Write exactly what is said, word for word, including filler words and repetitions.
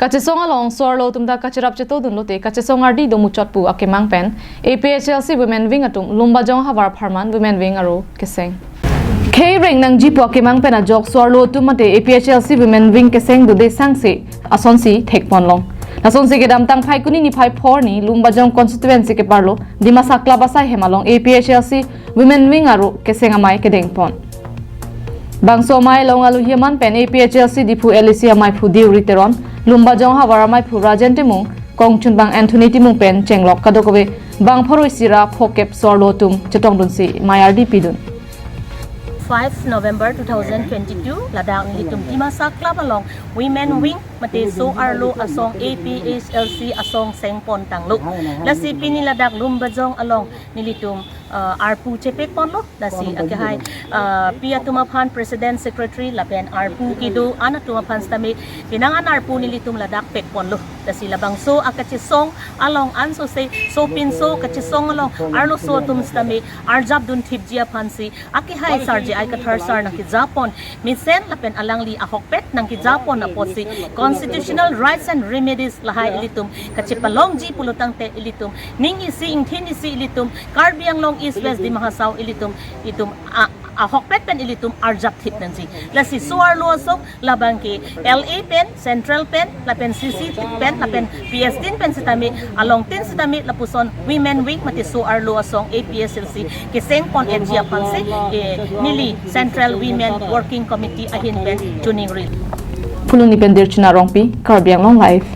Kachesong along so-arlo atum ta kacherap cheto dunlote kachesong ardi domuchot pu akemang pen A P H L C Women Wing atum Lumbajong havar apharman Women Wing aro keseng. Khei reng nangji pu akemang pen ajok so-arlo atum mate A P H L C Women Wing keseng dode sangse asonsi thekponlong. Lasonsi kedamtang Phaikuni niphai phor arni Lumbajong constituency keparlo Dimasa Club asai hem along A P H L C Women Wing aro keseng amei kedengpon. Bangso amei along alohi aman pen A P H L C Diphu L A C ameiphu Deuri Teron, Lumbajong havar ameiphu Rajen Timung, kongchunbang Anthony Timung pen chenglok kadokave bang pharo isi ra phokep so-arlo atum chetongdunsi mei ardi pidun. Five November two thousand twenty-two, ladak nelitum Dimasa Club along Women Wing mate so-arlo asong A P H L C asong sengpon tanglo. Lasi pini ladak Lumbajong along nelitum uh, arpu chepekponlo. Lasi akehai uh, pi atum aphan president, secretary lapen arpu kedo an atum aphan sitame penang an arpu nelitum ladak pekponlo. Lasi labangso akachesong along ansose sopinso kachesong along arloso atum sitame arjap dunthipji aphansi akehai sar J I Kathar sar nangkejapon mesen lapen alangli ahokpet nangkejapon apotsi constitutional rights and remedies lahai ilitum kachepalongji pulotangte ilitum ning isi ingthin isi ilitum Karbi Anglong East West Dima Hasao ilitum itum a- ahokpet pen ilitum arjap thip nangji. Lasi so-arlo asong labangke L A pen, Central pen lapen C C pen lapen P S tin pen sitame along tin sitame lapuson Women Wing mate so-arlo asong A P H L C kesengpon etji aphansi eh, neli Central Women Working Committee ahin pen choningri. Phuloni pen Dirchina Rongpi, Karbi Anglong Live.